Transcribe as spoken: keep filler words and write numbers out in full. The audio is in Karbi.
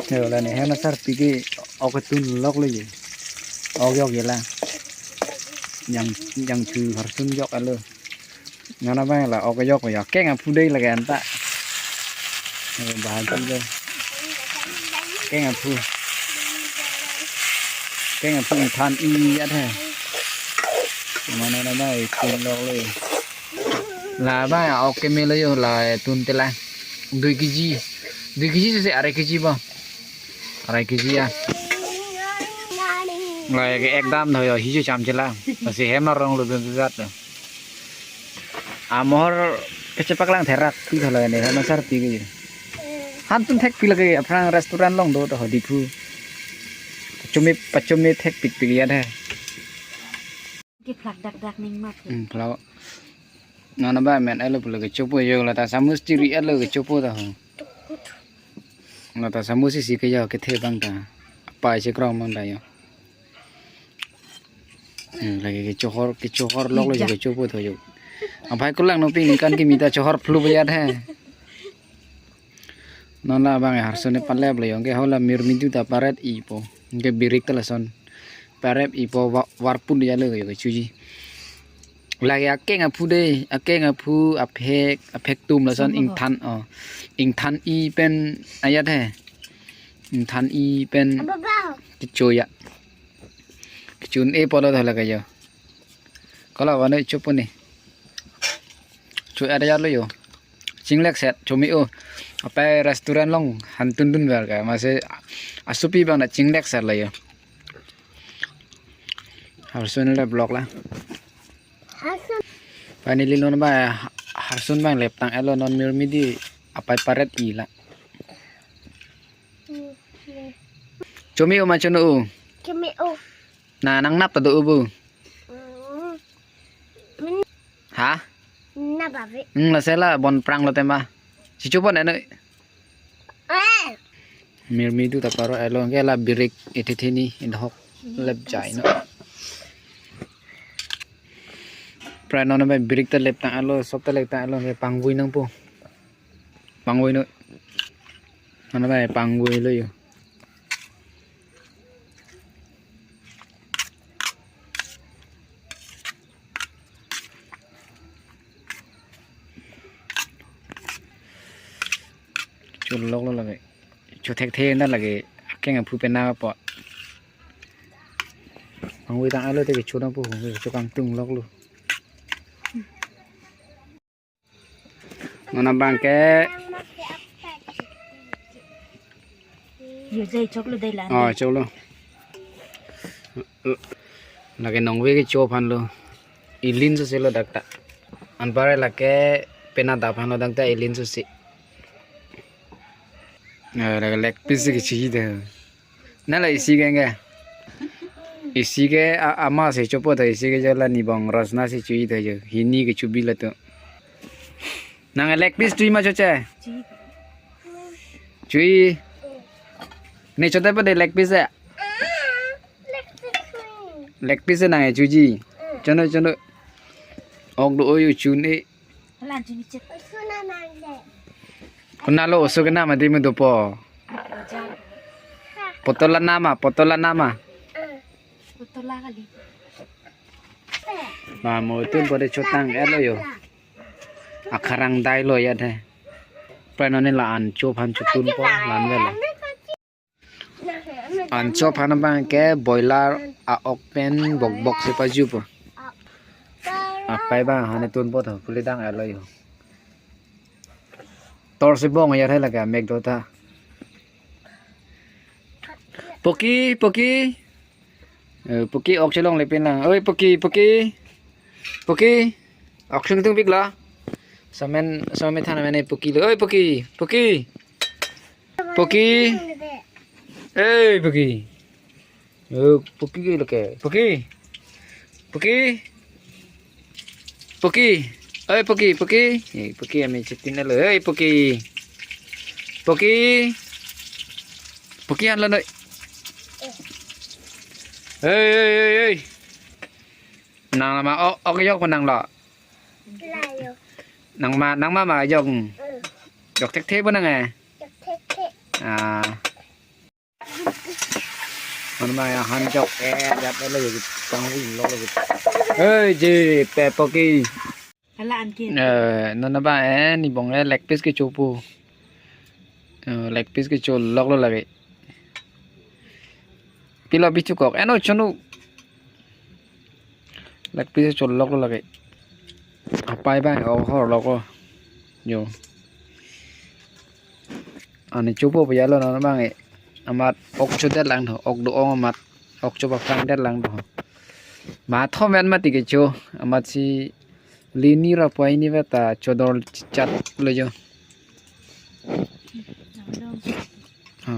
Yo, la ne hem asarpi ke ok tun lok lo ye. Ok yok ye la. Yang, yang chu harsun yok alo. Nana bang la ok yok ya. Keng aphu dei lake anta. Yo, bahan tu dei. Keng aphu. Keng aphu than i ya the. Mane na bang tun lok lo ye. La bang ok ke me lo yo la tun te la. Dui kg. Dui kg se arai kg ba. Arai kg ya. Lai ke ekdam tho yo hiju cham chela. Masi hem arong lo dun jat. Amohor kechepaklang therak pi tho la ne hem asarpi ke. Hantun thekpi lake aphrang restaurant along do tho Diphu. Pachumi pachumi thekpik pik ya the. Ke phlak dak dak ning mat. Hmm, phlak. Nana ba men alo pulo kechopo yo lata samus chiri alo kechopo ta ho. Lata samus isi ke yo kethe bang ta. Apa isi krong bang ta yo. Hmm, lake kechohor kechohor lok lo yo kechopo tho yo. Apai kulang no ping kan kimi ta chohor phlu bayat he. Non la bang harsun ne palep lo yo ke hola mirmidu ta paret ipo. Ke birik ta lason. Parep ipo wa- warpun ya lo yo kechuji. Lake akeng aphu dei, akeng aphu aphek, aphek tum lason ingthan o. Ingthan i pen ayat he. Ingthan i pen kecho ya. Kechun e polo dah lake yo. Kalau wano chopo ni. Cho ada ya lo yo. Chinglek set, chumi o. Apai restaurant along hantun dun ver ka. Masi asupi bang na chinglek set la yo. Harsun le vlog la. Harsun. Pani li non ba harsun bang lep tang elo non mirmidi apai paret i la. Chumi o ma chono o. Chumi o. Na nang nap ta do o bu. Hmm. Ha? Na babe. Hmm, la sela bon prang lo tema. Si chupon eno. Eh. Mirmidu ta paro elo ke la birik ithithini indhok lep jai no. Pran non ba birik ta lep tang alo, sop ta lep tang alo ke pangvui nangpo. Pangvui no. Nana ba pangvui lo yo. Cho lok lo lake. Cho thekthe na lake. Akeng aphu pen na po. Pangvui tang alo te kecho nangpo, cho kangtung lok lo. Nona bang ke. Yo jai choklo dei la. Oh, choklo. Lake nongve kecho aphan lo. Ilin so selo dak ta. Anpar lake pena da aphan lo dak ta ilin so si. Eh, lake leg piece kechi de. Nala isi ke ke. Isi ke a- ama si chopo ta isi ke jala ni bang rasna si chui ta jo. Hini kechubi la to. Nang leg piece chui ma choche? Chui. Ne chote pa de leg piece ya? Leg piece nang chuji. Chono chono. Ok do oyu chun e. Kunalo oso ke nama di mudo po. Potola nama, potola nama. Ba mo tun po de chotang elo yo. Akharang dai lo ya de. Pranoni la an cho phan chotun po lan velo. An cho phan abang ke boiler a-ok pen bok bok si pajupo. Apai bang hane tunpo tho puli dang elo yo. Tor si bong ya thai lake mek do ta. Poki, poki. Eh, poki ok chelong le pin lang. Oi poki, poki. Poki. Ok sung tung pik la. Samen samen than men poki lo. Oi poki, poki. Poki. Eh, poki. Oh, poki ke lake. Poki. Poki. Poki. Oi poki, poki. Eh, poki ami chitin lo. Oi poki. Poki. Poki an lo noi. Oi oi oi oi. Nang ma o ok yok nang lo. Layo. Nang ma nang ma ma yok. Mm. Yok thekthe bo nang eh. Yok thekthe. Ah. Mana ya han jok eh jat eh lagi kang win lo lagi. Hei je pepoki. Hala anke. Eh, nana ba eh ni bong eh leg piece kecho pu. Eh, leg piece kecho lok lo lagi. Pilo bichukok. Eno chonu. Leg piece kecho lok lo lagi. Apai bang oh hor lok lo. Yo. Ani chopo piyalo nana bang eh. Amat ok chodet lang tho. Ok do-ong amat. Ok chopa plang det lang tho. Ma thom en mati kecho. Amat si lini ra poi ni veta chodor chat lo jo. Ha.